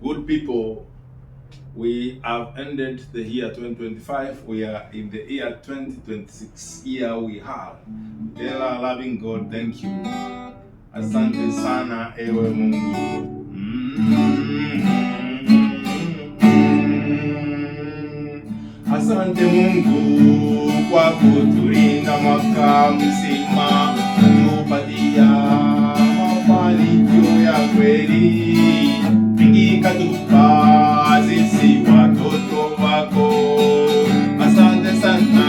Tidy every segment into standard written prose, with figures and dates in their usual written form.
Good people, we have ended the year 2025. We are in the year 2026. Here we are. Tell our loving God, thank you. Asante sana ewe Mungu. Asante Mungu kwa kutulinda mwaka mzima, kutupatia mafanikio ya kweli, mingi katupa sisi watoto wako. Asante sana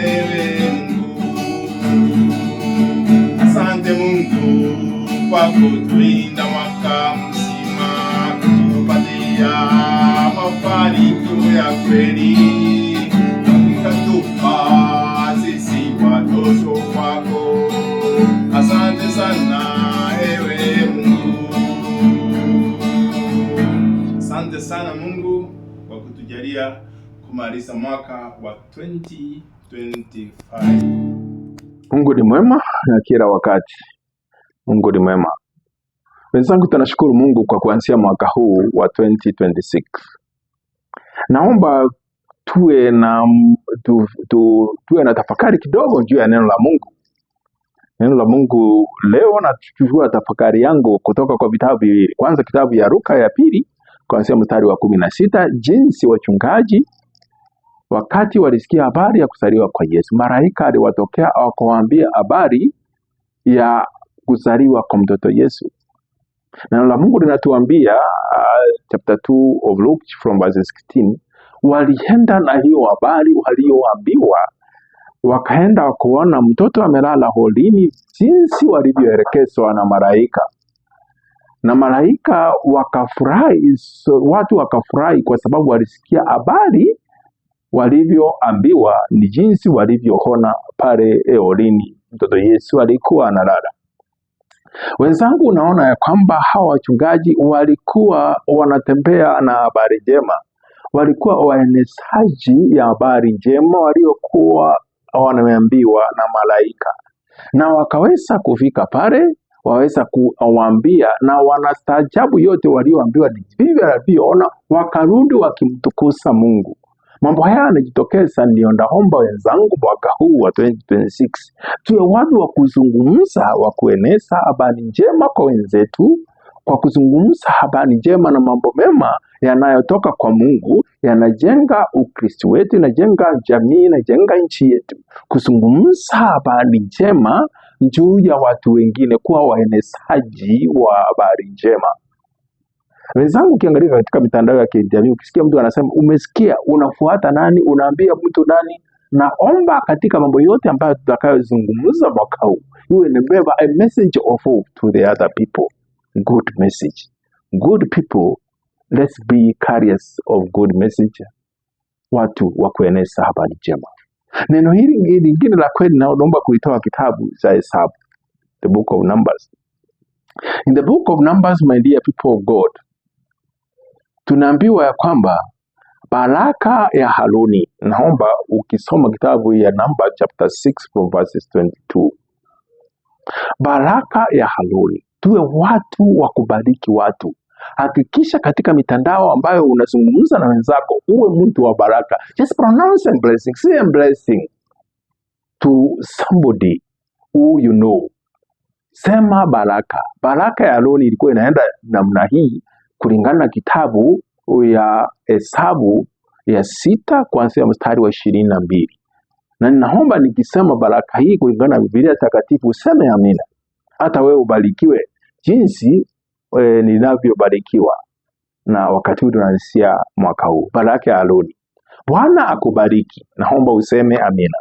ewe Mungu. Asante Mungu kwa kutulinda mwaka mzima, kutupatia mafanikio ya kweli, katupa sisi watoto wako. Asante sana ewe Mungu. Asante sana Mungu kwa kutujalia kumaliza mwaka wa 2025. Mungu ni mwema na kila wakati. Mungu ni mwema. Wenzangu, tunashukuru Mungu kwa kuanzia mwaka huu wa 2026. Naomba tuwe na tafakari kidogo juu ya neno la Mungu. Neno la Mungu leo nachukua tafakari yangu kutoka kwa vitabu viwili. Kwanza kitabu ya Luka ya pili kuanzia mstari wa 16, jinsi wachungaji wakati walisikia habari ya kuzaliwa kwa Yesu, malaika aliwatokea akawaambia habari ya kuzaliwa kwa mtoto Yesu. Neno la Mungu linatuambia chapter 2 of Luke from verse 16, walienda na hiyo habari walioambiwa, wakaenda kuona mtoto amelala holini jinsi walivyoelekezwa na malaika, na malaika wakafurahi, so, watu wakafurahi kwa sababu walisikia habari walivyoambiwa ni jinsi walivyoona pale holini mtoto Yesu alikuwa analala. Wenzangu, unaona ya kwamba hawa wachungaji walikuwa wanatembea na habari njema, walikuwa waenezaji ya habari njema waliokuwa wameambiwa na malaika, na wakaweza kufika pale, waweza kuwaambia, na wanastaajabu yote walioambiwa ni vivyo walivyoona, wakarudi wakimtukuza Mungu. Mambo haya yanajitokeza, ndio ndaomba wenzangu, mwaka huu wa 2026 tuwe watu wa kuzungumza, wa kueneza habari njema kwa wenzetu, kwa kuzungumza habari njema na mambo mema yanayotoka kwa Mungu, yanajenga Ukristo wetu, inajenga jamii, inajenga nchi yetu. Kuzungumza habari njema juu ya watu wengine, kuwa waenezaji wa habari njema. Wenzangu, ukiangalia katika mitandao ya kijamii, ukisikia mtu anasema umesikia, unafuata nani? Unaambia mtu nani? Naomba katika mambo yote ambayo tutakayozungumza mwaka huu iwe imebeba a message of hope to the other people, good message, good people. Let's be carriers of good message, watu wa kueneza habari njema. Neno hili lingine la kweli naomba kuitoa kitabu cha Hesabu, the book of Numbers. In the book of Numbers, my dear people of God, tunaambiwa ya kwamba baraka ya Haruni. Naomba ukisoma kitabu ya Number chapter 6 from verses 22. Baraka ya Haruni, tuwe watu wa kubariki watu. Hakikisha katika mitandao ambayo unazungumza na wenzako uwe mtu wa baraka. Just pronounce a blessing, say a blessing to somebody who you know. Sema baraka. Baraka ya Haruni ilikuwa inaenda namna hii kulingana na kitabu ya Hesabu ya 6 kuanzia mstari wa 22. Na ninaomba nikisema baraka hii kulingana na Biblia takatifu useme amina. Hata wewe ubarikiwe jinsi ninavyobarikiwa na wakati huu tunaanzia mwaka huu. Baraka ya Haruni. Bwana akubariki. Naomba useme amina.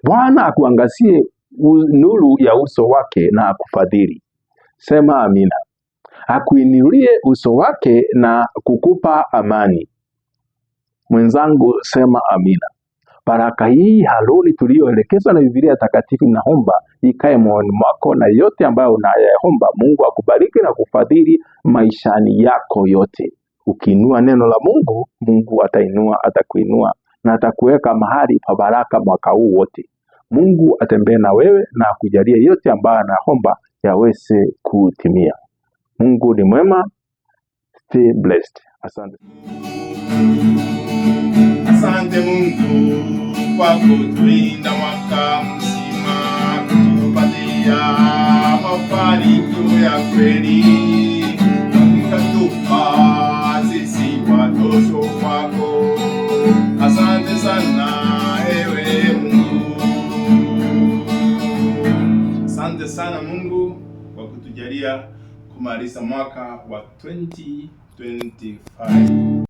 Bwana akuangazie nuru ya uso wake na akufadhili. Sema amina. Akuinulie uso wake na kukupa amani. Mwenzangu sema amina. Baraka hii Haruni tuliyoelekezwa na Biblia takatifu, naomba ikae moyoni mwako, na yote ambayo unayaomba Mungu akubariki na kufadhili maishani yako yote. Ukiinua neno la Mungu, Mungu atainua, atakuinua na atakuweka mahali pa baraka mwaka huu wote. Mungu atembee na wewe na akujalie yote ambayo anaomba yaweze kutimia. Mungu ni mwema. Stay blessed. Asante. Asante Mungu kwa kutulinda mwaka mzima, kutupatia mafanikio ya kweli, ukatupa sisi watoto wako. Asante sana, ewe Mungu. Asante sana Mungu kwa kutujalia kumaliza mwaka wa 2025.